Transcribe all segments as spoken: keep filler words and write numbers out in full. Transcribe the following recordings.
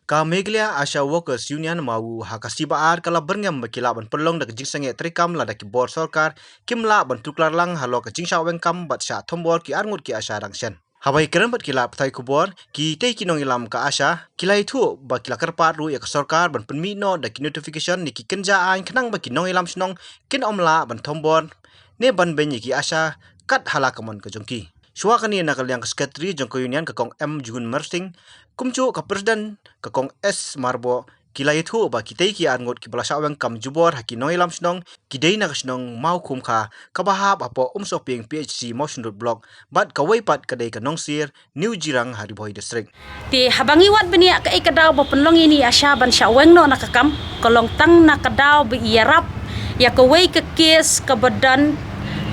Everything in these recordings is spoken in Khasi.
Ka Meghalaya ASHA Workers Union, MAWU, ha ka sngi Ba-ar ka la byrngem ba ki lah ban pynlong da ka jingsangeh treikam lada ki bor sorkar kim lah ban tuklar lang halor ka jingshah weng kam bad shah thombor ki arngut ki ASHA dang shen. Haba ïakren bad ki lad pathai khubor, kitei ki nongïalam ka ASHA ki la ïathuh ba ki la kyrpad ruh ïa ka sorkar ban pynmih noh da ki notification ne ki kynja aiñ khnang ba ki nongïalam shnong kin ym lah ban thombor ne ban beiñ ïa ki ASHA kat ha la ka mon ka jong ki. Shuwa kane, na ka liang ka Secretary jong ka Union, ka Kong M Jun Mersing, kumjuh ka President, ka Kong S Marboh, ki la ïathuh ba kitei ki arngut kiba la shah weng kam jubor ha ki nongïalam shnong ki dei na ka shnong Mawkhumkha kaba hap hapoh Umsohpieng PHC Mawshynrut Block bad kawei pat ka dei ka Nongsier New Jirang ha Ri Bhoi District. Te haba ngi wad bniah kaei ka daw ba pynlong ïa ine i ASHA ban shah weng noh na ka kam, ka long tang na ka daw ba i ïarap ïa kawei ka kes kaba don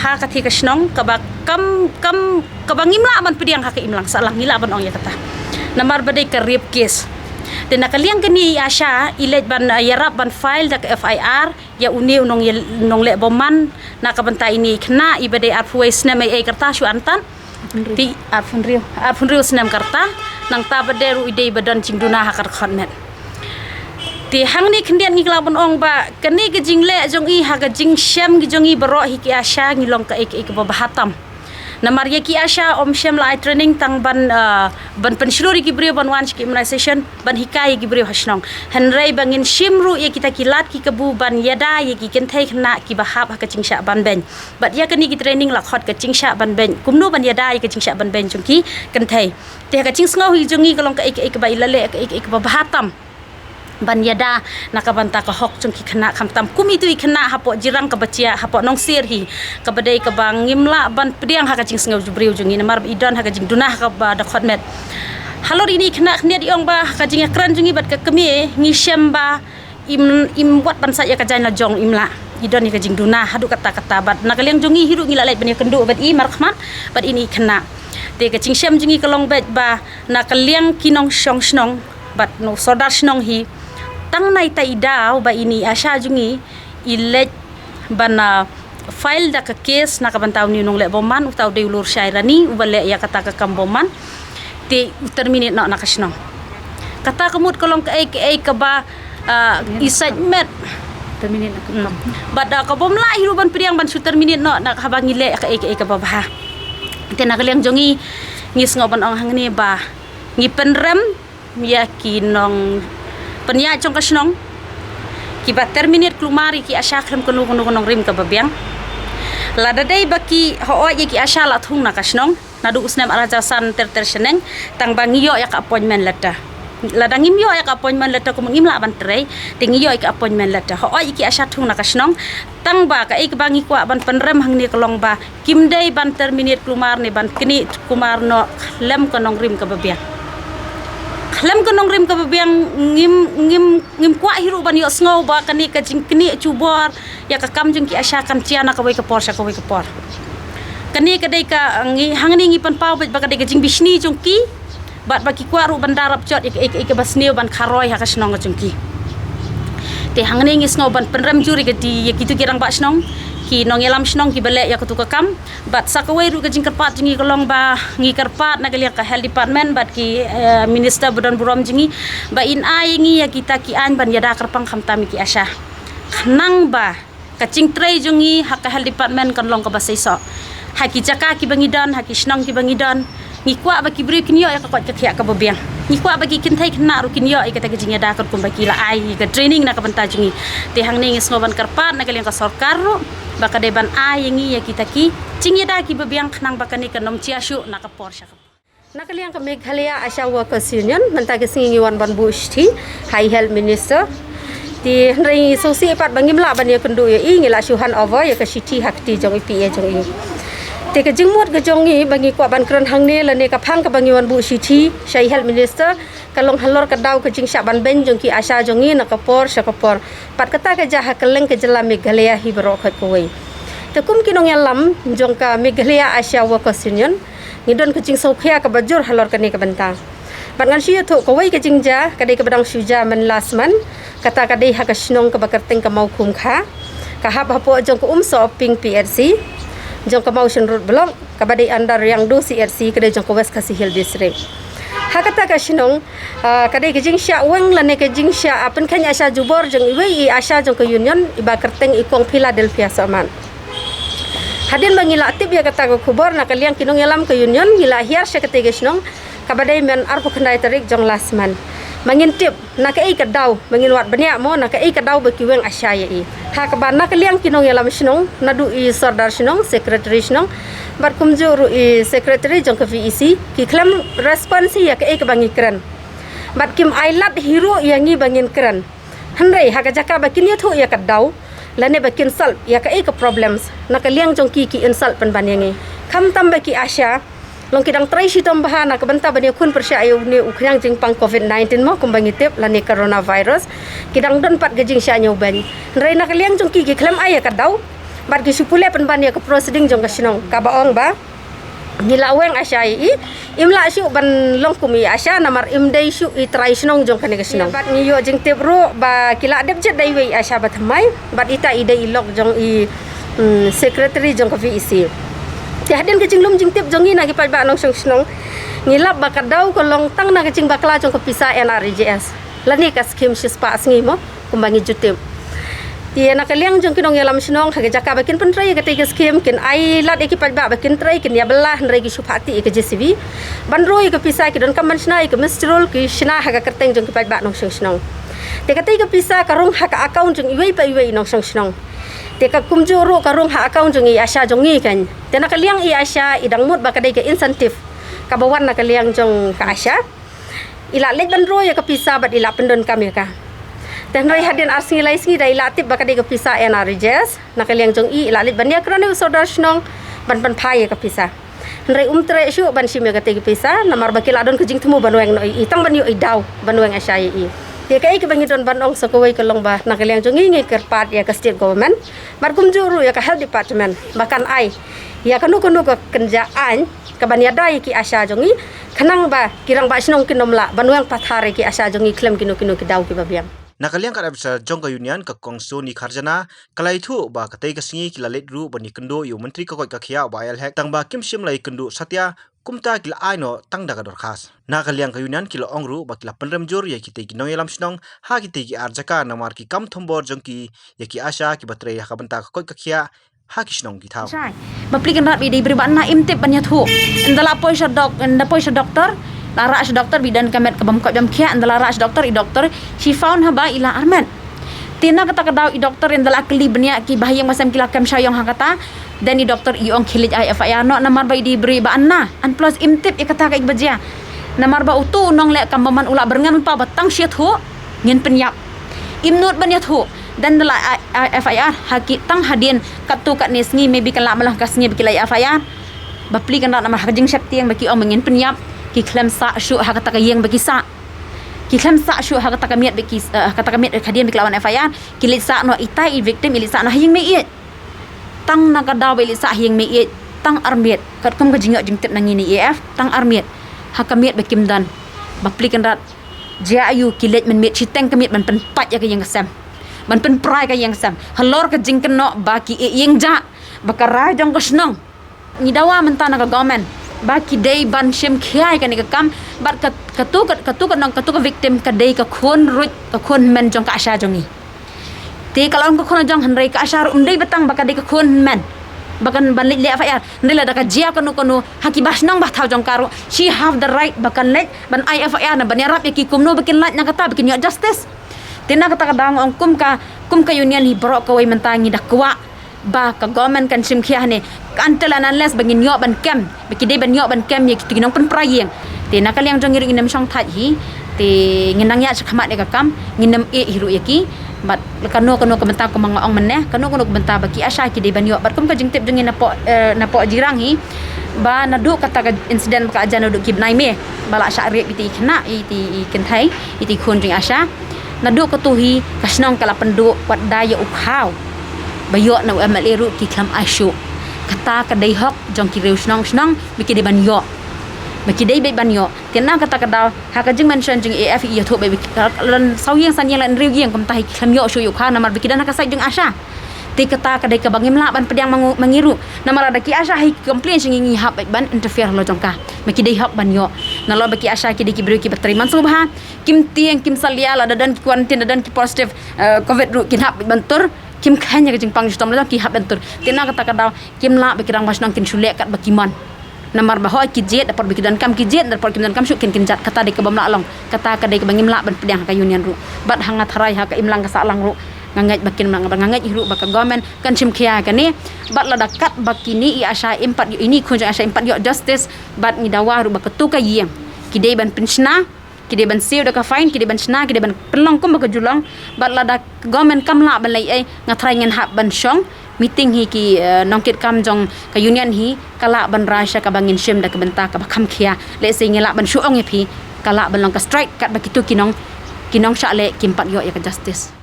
ha katei ka shnong kaba kam, kam, kaba ngim lah ban pdiang ha ka imlang sahlang, ngi lah ban ong ïa kata. Namar ba dei ka rape case. Te na ka liang kane i ASHA i leit ban, uh, ïarap ban file da ka F I R ïa une u nong, nongleh bymman na ka bynta ine i khynnah iba dei arphew wei snem ei ei ka rta, shu antan. Te arphew hynriew, arphew hynriew snem ka rta, nangta ba dei ruh i dei ba don jingduna ha ka dkhot met. Te hangne khyndiat ngi lah ban ong ba kane ka jingleh jong i ha ka jingshem ki jong i baroh hi ki ASHA ngi long kaei kaei kaba bha tam. Namar ïa ki ASHA ym shym la ai training tang ban, uh, ban pynshlur ïa ki briew ban wan sha ki immunization, ban hikai ïa ki briew ha shnong. Hynrei ba ngin shim ruh ïa kita ki lad ki kabu ban ïada ïa ki kynthei khynnah kiba hap ha ka jingshah ban beiñ. Bad ïa kane ki training la khot ka jingshah ban beiñ, kumno ban ïada ïa ka jingshah ban beiñ jong ki kynthei. Te ha ka jingsngew hi jong ngi ka long kaei kaei kaba i la leh, kaei kaei kaba bha tam ban ïada na ka bynta ka hok jong ki khynnah, khamtam kum itu i khynnah hapoh Jirang kaba jia, hapoh Nongsier hi, kaba dei kaba ngim lah ban pdiang ha ka jingsngew jong briew jong ngi namar ba i don ha ka jingduna ha kaba dkhot met. Halor ine i khynnah khyndiat i ong ba ha ka jingïakren jong ngi bad ka kmie ngi shem ba im, im wat ban sait ïa ka jaiñ la jong, im lah. I don ïa ka jingduna haduh katta katta bad na ka liang jong ngi hi ruh ngi la leit ban ïakynduh bad i markhmat bad ine i khynnah. Te ka jingshem jong ngi ka long beit ba na ka liang ki nongshong shnong bad u sordar shnong hi, tang na ita i daw ba ine i ASHA jong ngi i leit ban, uh, file da ka case na ka bynta une u nongleh bymman, uta u dei u Lurshai Rani uba leh ïa kata ka kam bymman. Te u terminate noh na ka shnong. Kata ka mut ka long kaei kaei kaba, uh, i sait met. Terminate na ka kam. Bad, uh, ka bym lah hi ruh ban pdiang ban shu terminate noh na haba ngi leh kaei kaei kaba bha. Te na ka liang jong ngi ngi sngew ban ong hangne ba ngi pynrem ïa ki nongpynïaid jong ka shnong kiba terminate kulmar ïa ki ASHA khlem kano kano ka nongrim kaba biang. Lada dei ba ki hooid ïa ki ASHA la thung na ka shnong naduh u snem ar hajar san ter ter shaneng, tang ba ngi ïoh ïa ka appointment letter. Lada ngim ïoh ïa ka appointment letter kumno ngim lah ban trei, te ngi ïoh ïa ka appointment letter. Hooid ïa ki ASHA thung na ka shnong, tang ba kaei kaba ngi kwah ban pynrem hangne ka long ba kim dei ban terminate kulmar ne ban knieh kulmar noh khlem ka nongrim kaba biang. Khlem ka nongrim kaba biang ngim, ngim, ngim kwah hi ruh ban ïohsngew ba kane ka jingknieh jubor ïa ka kam jong ki ASHA kan jia na kawei ka por sha kawei ka por. Kane ka dei ka ngi, hangne ngi pynpaw beit ba ka dei ka jingbishni jong ki. Bad ba ki kwah ruh ban da rap jot ïa kaei kaei kaba sniew ban kharoi ha ka shnong ka jong ki. Te hangne ngi sngew ban pynrem jur ïa kito ki rangbah shnong, ki nongïalam shnong kiba leh ïa katu ka kam. Bad sa kawei ruh ka jingkyrpad jong ngi ka long ba ngi kyrpad na ka liang ka health department bad ki, eh, minister ba don burom jong ngi ba in ai ïa ngi ïa kita ki aiñ ban ïada kyrpang khamtam ïa ki ASHA. Khnang ba ka jingtrei jong ngi ha ka health department kan long kaba seisoh. Ha ki jaka kiba ngi don, ha ki shnong kiba ngi don, ngi kwah ba ki briew kin ïoh ïa ka koit ka khiah kaba biang. Ngi kwah ba ki kynthei khynnah ruh kin ïoh ïa kata ka jingïada katkum ba ki la ai ïa ka training na ka bynta jong ngi. Te hangne ngi sngew ban kyrpad na ka liang ka sorkar ruh ba ka dei ban ai ïa ngi ïa kita ki jingïada kiba biang khnang ba kane kan ym jia shuh na ka por sha ka por. Na ka liang ka Meghalaya ASHA Workers Union, mynta ka sngi ngi wan ban buh shithi ha i Health Minister. Te hynrei ngi sngewsih pat ba ngim lah ban ïakynduh ïa i, ngi la shu hand over ïa ka shithi ha kti jong i PA jong i. Te ka jingmut ka jong ngi ba ngi kwah ban kren hangne lane ka phang kaba ngi wan buh shithi sha i Health Minister ka long halor ka daw ka jingshah ban beiñ jong ki ASHA jong ngi na ka por sha ka por. Pat kata ka jia ha kylleng ka jylla Meghalaya hi baroh khoit kawei. Te kum ki nongïalam jong ka Meghalaya ASHA Workers Union, ngi don ka jingsngewkhia kaba jur halor kane ka bynta. Bad ngan shu ïathuh kawei ka jingjia, ka dei kaba dang shu jia mynla snem, kata ka dei ha ka shnong kaba kyrteng ka Mawkhumkha, ka hap hapoh jong ka Umsohpieng PHC, jong ka Mawshynrut Block, kaba dei under Riangdo CHC, ka dei jong ka West Khasi Hills District. Ha kata ka shnong, ah, ka dei ka jingshah weng lane ka jingshah, ah, pynkheiñ ASHA jubor jong iwei i ASHA jong ka Union, iba kyrteng i Kong Philadelphia Sohman. Hadien ba ngi la tip ïa kata ka khubor, na ka liang ki nongïalam ka Union, ngi la hiar sha katei ka shnong, kaba dei mynta arphew khyndai tarik jong last month. Ba ngin tip na kaei ka daw ba ngin wad bniah mo, na kaei ka daw ba ki weng ASHA ïa i. Ha kaba na ka liang ki nongïalam shnong, naduh i sordar shnong, secretary shnong, bad kumjuh ruh i secretary jong ka VEC, ki khlem response ïa kaei kaba ngi kren. Bad kim ai lad hi ruh ïa ngi ba ngin kren. Hynrei ha ka jaka ba kin ïathuh ïa ka daw, lane ba kin solve ïa kaei ka problems, na ka liang jong ki ki insult pynban ïa ngi. Khamtam ba ki ASHA, long ki dang trei shitom bha na ka bynta ban ïakhun pyrshah ïa une u khñiang jingpang covid nineteen mo, kumba ngi tip, lane coronavirus. Ki dang don pat ka jingshah ñiewbeiñ. Hynrei na ka liang jong ki ki khlem ai ïa ka daw, bad ki shu pule pynban ïa ka proceeding jong ka shnong, kaba ong ba ngi la weng ASHA ïa i, im lah shuh ban long kum i ASHA, namar im dei shuh i trai shnong jong kane ka shnong. Bad ngi ïoh jingtip ruh ba ki la dep jied da iwei i ASHA bathymmai, bad ita i dei i lok jong i, mm, secretary jong ka VEC. Te hadien ka jinglum jingtip jong ngi na ki paidbah nongshong shnong, ngi lap ba ka daw ka long tang na ka jingbakla jong ka pisa NREGS, lane ka skim shispah sngi mo, kumba ngi ju tip. Te na ka liang jong ki nongïalam shnong, ha ka jaka ba kin pyntrei ïa katei ka skim, kin ai lad ïa ki paidbah ba kin trei, kin ïa bylla, hynrei ki shu phah tih ïa ka JCB. Ban roi ïa ka pisa, ki donkam ban shna ïa ka muster roll, ki shna ha ka kyrteng jong ki paidbah nongshong shnong. Te katei ka pisa ka rung ha ka account jong iwei pa iwei i nongshong shnong. Te ka kumjuh ruh ka rung ha account jong i ASHA jong ngi kan. Te na ka liang i ASHA i dang mut ba ka dei ka incentive kaba wan na ka liang jong ka ASHA. I la leit ban roi ïa ka pisa bad i la pyndonkam ïa ka. Te hynrei hadien ar sngi lai sngi da i la tip ba ka dei ka pisa NREGS, na ka liang jong i, i la leit ban ïakren ïa u sordar shnong ban pynphai ïa ka pisa. Hynrei um treh shuh ban shim ïa katei ka pisa, namar ba ki la don ka jingthmu ban weng noh ïa i, tang ban ïoh i daw ban weng ASHA ïa i. Te kaei kaba ngi don ban ong sa kawei ka long ba na ka liang jong ngi ngi kyrpad ïa ka state government, bad kumjuh ruh ïa ka health department, ba kan ai ïa kano kano ka kynja aiñ kaban ïada ïa ki ASHA jong ngi, khnang ba ki rangbah shnong kin ym lah ban weng pathar ïa ki ASHA jong ngi khlem kino kino ki daw kiba biang. Na ka liang ka officer jong ka Union, ka Kong Sony Kharjana, ka la ïathuh ba katei ka sngi ki la leit ruh ban ïakynduh ïa u Myntri ka koit ka khiah u Bah A L Hek, tang ba kim shym la ïakynduh satia, kumta ki la ai noh tang da ka dorkhas. Na ka liang ka Union ki la ong ruh ba ki la pynrem jur ïa kitei ki nongïalam shnong ha kitei ki ar jaka, namar ki kam thombor jong ki ïa ki ASHA kiba trei ha ka bynta ka koit ka khiah ha ki shnong ki thaw. Shai. Bapli kynrad ba i dei i briew ba na im tip ban ïathuh. Ynda la poi sha dok, ynda poi sha doktor, la rah sha doktor ba i don ka met ka bym koit bym khiah, ynda la rah sha doktor, i doktor shi found ha ba i la armet. Te na kata ka daw i doktor ynda la kylli bniah ki bahaïing bahasem ki la kem shaiong ha kata, then i doktor i ong khie leit ai FIR noh, namar ba i dei i briew ba na, and plus im tip ïa kata kaei kaba jia. Namar ba uto u nongleh kam bymman u la byrngem lypa ba tang shi ïathuh ngin pynïap. Im nud ban ïathuh. Then da la ai, ai FIR ha ki tang hadien katto katne sngi, maybe kan lah man la ka sngi ba ki la ai FIR. Bapli kynrad namar ha ka jingsheptieng ba ki ong ba ngin pynïap, ki khlem sah shuh ha kata ka ïing ba ki sah. Ki khlem sah shuh ha kata ka miet ba ki, eh, ha kata ka miet hadien ba ki la wan FIR, ki leit sah noh, ita i victim i leit sah noh ha ïing meiieit. Tang na ka daw ba i leit sah ha ïing meiieit, tang armiet, katkum ka jingïoh jingtip na ngi na i AF, tang armiet ha ka miet ba kim don. Bapli kynrad, jia aiu ki leit mynmiet shiteng ka miet ban pynpait ïa ka ïing ka sem, ban pynpra ïa ka ïing ka sem, halor ka jingkynnoh ba ki ïeh ïing jah, ba ka rai jong ka shnong. Ngi dawa mynta na ka government ba ki dei ban shim khia ïa kane ka kam, bad ka, katu ka, katu ka nong, katu ka victim ka dei ka khun ruh, ka khun hynmen jong ka ASHA jong ngi. Te ka la long ka khun jong, hynrei ka ASHA ruh ym dei ba tang ba ka dei ka khun hynmen ba kan ban leit leh FIR. Hynrei lada ka jia kano kano ha ki bashnong bathaw jong ka ruh, she have the right ba kan leit ban ai FIR ne ban ïarap ïa ki kumno ba kin lait na kata, ba kin ïoh justice. Te na kata ka daw nga ong kum ka, kum ka Union hi baroh kawei mynta ngi da kwah ba ka government kan shim khia hangne, until and unless ba ngin ïoh ban kem, ba ki dei ban ïoh ban kem ïa kito ki nongpynpra ïing. Te na ka liang jong ngi ruh ngin ym shong thait hi, te ngin nang ïaid shakhmat ïa ka kam, ngin ym ïeh hi ruh ïa ki. Bad kano kano ka bynta, kumba nga ong mynne, kano kano ka bynta ba ki ASHA ki dei ban ïoh. Bad kum ka jingtip jong ngi napoh, eh, napoh Jirang hi, ba naduh kata ka incident ba ka la jan naduh ki bnai May ba la shah rape ïa iti i khynnah, iti i kynthei, iti i khun jong i ASHA. Naduh kato hi ka shnong ka la pynduh, wat da ïa u khaw ba ïoh na u MLA ruh ki khlem ai shuh. Kata ka dei hok jong ki riew shnong shnong ba ki dei ban ïoh, ba ki dei beit ban ïoh. Te na kata ka daw ha ka jingmention jong i AF i ïathuh ba ki, ka la don saw ïing san ïing, la don hynriew ïing, kumta hi ki khlem ïoh shuh ïa u khaw namar ba ki don ha ka side jong ASHA. Te kata ka dei kaba ngim lah ban pdiang ma ngi, ma ngi ruh. Namar lada ki ASHA hi ki complain sha ngi, ngi hap beit ban interfere halor jong ka, ba ki dei hok ban ïoh. Nalor ba ki ASHA ki dei ki briew kiba trei mynshuwa bha, kim tieng, kim salia, lada don ki quarantine, lada don ki positive, eh, covid ruh kin hap ban tur, kim kheiñ ïa ka jingpang shitom, lada ki hap ban tur. Te na kata ka daw kim lah ba ki rangbah shnong kin shu leh katba ki mon. Namar ba hooid ki jied da por ba ki donkam, ki jied da por kim donkam shuh kin, kin jat. Kata dei kaba ym lah long. Kata ka dei kaba ngim lah ban pdiang ha ka union ruh. Bad ha nga tharai ha ka imlang ka sahlang ruh, nga ngeit ba kin mlang, ba nga ngeit ruh ba ka government kan shim khia ïa kane. Bad lada katba kine i ASHA im pat ïoh, ine i khun jong ASHA im pat ïoh justice, bad ngi dawa ruh ba kato ka ïing ki dei ban pynshna, ki dei ban siew da ka fine, ki dei ban shna, ki dei ban pynlong kumba ka ju long. Bad lada government kam lah ban leh ei, nga tharai ngin hap ban shong meeting hi ki, eh, nongkitkam jong ka union hi, ka lah ban rai sha kaba ngin shim da ka bynta kaba kham khia. Lehse ngi lah ban shu ong ïa phi, ka lah ban long ka strike katba kito ki nong, ki nongshah leh kim pat ïoh ïa ka justice.